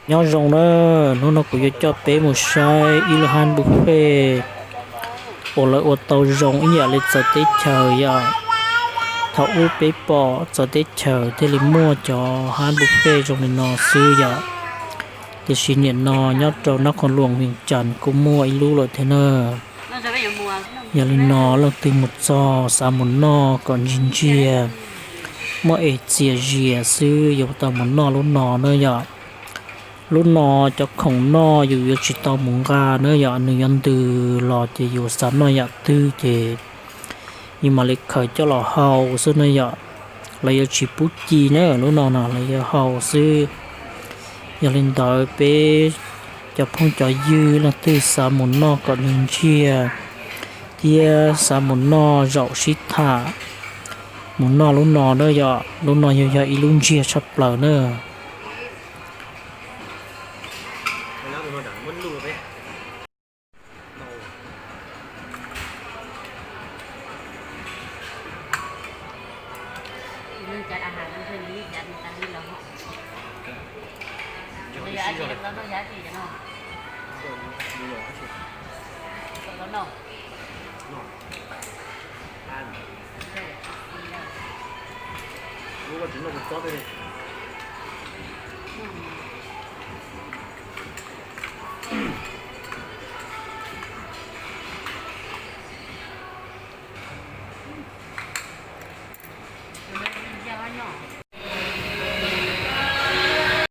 Nyob zoo na, hnub no kuv yuav coj peb mus saib ib lub hab buffet uas lawv ua tau zoo ib yam li txawv teb chaws yom. Thaum ub peb pom txawv teb chaws thiaj li muaj cov hab buffet zoo li no xwb yom. Tiam sis nim no nyob rau Nab Qhoos Luam Vees Cas kuj muaj ib lub lawm thiab na. Yog li no leej twg mus txog xav mus noj kom ntsiag ntsiag, muaj es txias zias xwb yuav tau mus noj lub no na yom. Lub no cov khoom noj yus yuav tsis tau mus nqa na yom, nws yuav ntws los ces yus xav noj yam twg ces yus mam li khaws coj los hau xwb na yom. Lawv yuav tsis pub ci na, lub no no lawv yuav hau xwb. Yog li ntawd peb cov phooj cov ywg leej twg xav mus noj kom ntsiag ntsiag thiab xav mus noj zaum sib tham, mus noj lub no na yom. Lub no yog yog ib lub ntsiag tshaj plaws na. Lub koj tsis noj kuv txob thiab li.